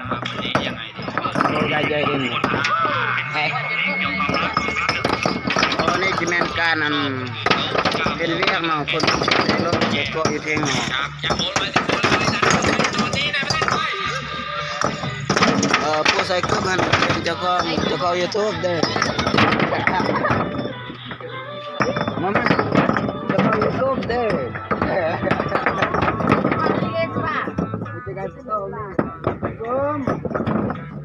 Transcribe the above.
ໂອ້ ໃຫຍ່ໆເດ້ນີ້ ເອີ ໂອ້ ນີ້ຊິແມ່ນການ ອັນ ເຮັດວຽກເນາະ ຄົນເຮັດລົດເຮັດເກາະຢູ່ເທິງເນາະ ເອີ ຜູ້ໃສ່ເກີບຫັ້ນເປັນເຈົ້າຂອງ ເຈົ້າຂອງຢູທູບເດ້ ມາ ມາ ເຈົ້າຂອງຢູທູບເດ້ ເຈົ້າຂອງຢູທູບເດ້ ເອີ.